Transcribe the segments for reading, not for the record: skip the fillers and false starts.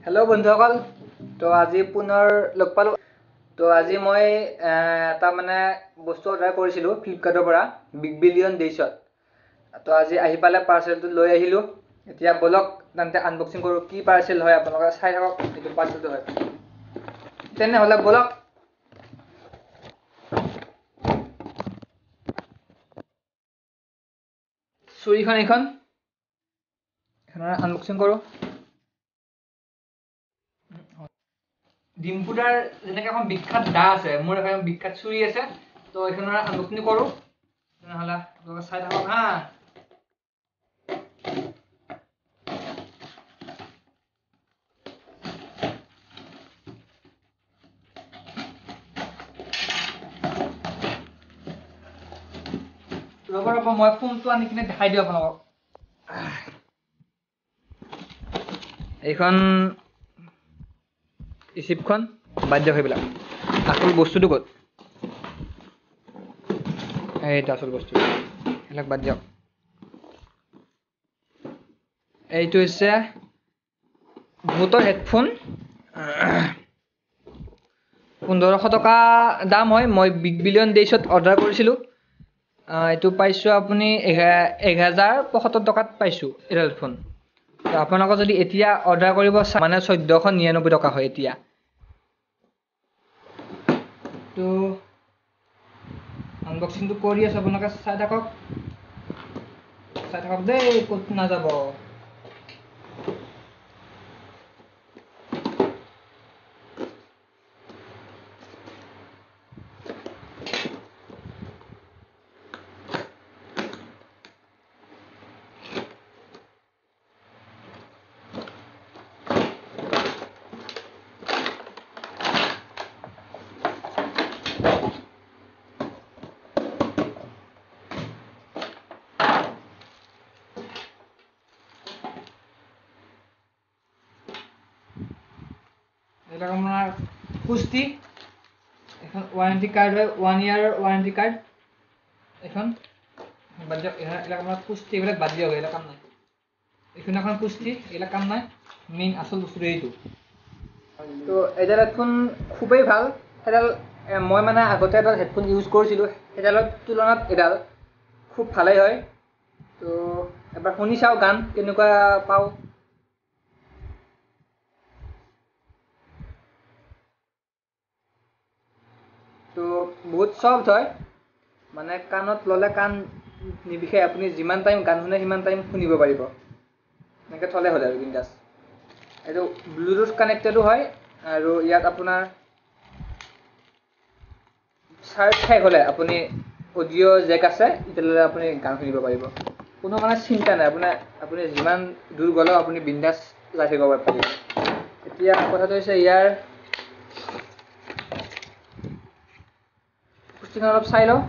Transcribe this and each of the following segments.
Hello' বন্ধুসকল, তো আজি পুনৰ লগ পালোঁ। তো আজি মই এটা মানে বস্তু অৰ্ডাৰ কৰিছিলোঁ ফ্লিপকাৰ্টৰ পৰা বিগ বিলিয়ন ডেইছত। তো আজি আহি পালে, পাৰ্চেলটো লৈ আহিলোঁ। এতিয়া ব'লক তেন্তে আনবক্সিং কৰোঁ, কি পাৰ্চেল হয় আপোনালোকে চাই থাকক। এইটো পাৰ্চেলটো হয়, তেনেহ'লে ব'লক। চুৰিখন এইখন, এইখনৰ আনবক্সিং কৰোঁ। ডিম্পুদাৰ যেনেকৈ এখন বিখ্যাত দা আছে, মোৰ এখন বিখ্যাত চুৰি আছে। তো এইখনৰ আনবক্সিং কৰোঁ, তেনেহ'লে আপোনালোকে চাই থাকক। হা, ৰ'ব ৰ'ব, মই ফোনটো আনি কিনে দেখাই দিওঁ আপোনালোকক। এইখন ৰিচিপ্টখন বাদ দিয়ক, সেইবিলাক। আচল বস্তুটো ক'ত? এইটো আচল বস্তু, এইবিলাক বাদ দিয়ক। এইটো হৈছে বোটৰ হেডফোন, 1500 টকা দাম হয়। মই বিগ বিলিয়ন ডেইছত অৰ্ডাৰ কৰিছিলোঁ। এইটো পাইছোঁ আপুনি 1075 টকাত পাইছোঁ এইডাল হেডফোন। তো আপোনালোকে যদি এতিয়া অৰ্ডাৰ কৰিব মানে 1499 টকা হয় এতিয়া। তো আনবক্সিংটো কৰি আছোঁ, আপোনালোকে চাই থাকক, চাই থাকক দেই, ক'ত নাযাব। এইবিলাক আপোনাৰ কুস্তি, এখন ৱাৰেণ্টি কাৰ্ড হয়, 1 ইয়াৰৰ ৱাৰেণ্টি কাৰ্ড। এইখন বাদ দিয়ক, এইবিলাক আপোনাৰ কুস্তি, এইবিলাক বাদ দিয়ক, এইবিলাক কাম নাই। এইখন এখন কুস্তি, এইবিলাক কাম নাই। মেইন আচল বস্তুটো এইটো। তো এইডাল হেডফোন খুবেই ভাল। সেইডাল মই মানে আগতে এডাল হেডফোন ইউজ কৰিছিলোঁ, সেইডালৰ তুলনাত এডাল খুব ভালেই হয়। তো এবাৰ শুনি চাওঁ গান কেনেকুৱা পাওঁ। তো বহুত চফ্ট হয়, মানে কাণত ল'লে কাণ নিবিষায়। আপুনি যিমান টাইম গান শুনে সিমান টাইম শুনিব পাৰিব। এনেকৈ থ'লে হ'ল আৰু বিন্দাছ। এইটো ব্লুটুথ কানেক্টেডো হয়, আৰু ইয়াত আপোনাৰ চাৰ্জ শেষ হ'লে আপুনি অডিঅ' জেক আছে, তেতিয়াহ'লে আপুনি গান শুনিব পাৰিব। কোনো মানে চিন্তা নাই, আপুনি যিমান দূৰ গ'লেও আপুনি বিন্দাছ যাই থাকিব পাৰিব। এতিয়া কথাটো হৈছে ইয়াৰ কুস্তিখন অলপ চাই লওঁ।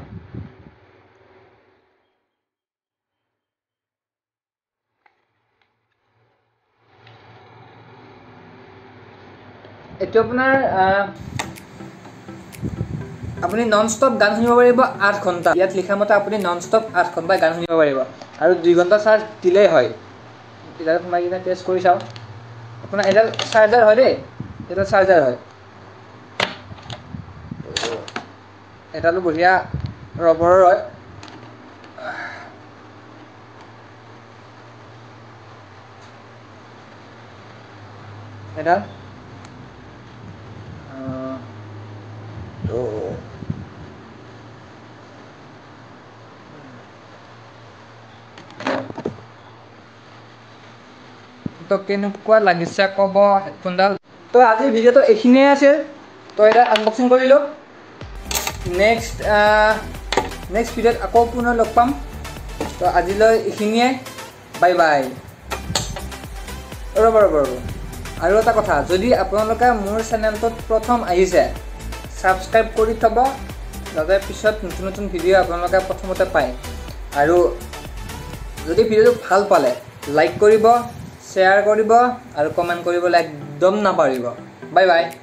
এইটো আপোনাৰ আপুনি নন ষ্টপ গান শুনিব পাৰিব 8 ঘণ্টা। ইয়াত লিখা মতে আপুনি নন ষ্টপ 8 ঘণ্টা গান শুনিব পাৰিব, আৰু 2 ঘণ্টা চাৰ্জ দিলেই হয়। এডাল সোমাই কিনে টেষ্ট কৰি চাওঁ। আপোনাৰ এডাল চাৰ্জাৰ হয় দেই, এডাল চাৰ্জাৰ হয়। এডালো বঢ়িয়া ৰবৰৰ হয়। এডাল তো তো কেনেকুৱা লাগিছে ক'ব হেডফোনডাল। তো আজিৰ ভিডিঅ'টো এইখিনিয়ে আছিল। তো এটা আনবক্সিং কৰিলোঁ। নেক্সট ভিডিঅ'ত আকৌ পুনৰ লগ পাম। তো আজিলৈ এইখিনিয়ে, বাই বাই। ৰ'ব ৰ'ব ৰ'ব, আৰু এটা কথা, যদি আপোনালোকে মোৰ চেনেলটোত প্ৰথম আহিছে, ছাবস্ক্ৰাইব কৰি থ'ব, যাতে পিছত নতুন নতুন ভিডিঅ' আপোনালোকে প্ৰথমতে পায়। আৰু যদি ভিডিঅ'টো ভাল পালে লাইক কৰিব, শ্বেয়াৰ কৰিব আৰু কমেণ্ট কৰিবলৈ একদম নাপাহৰিব। Bye bye.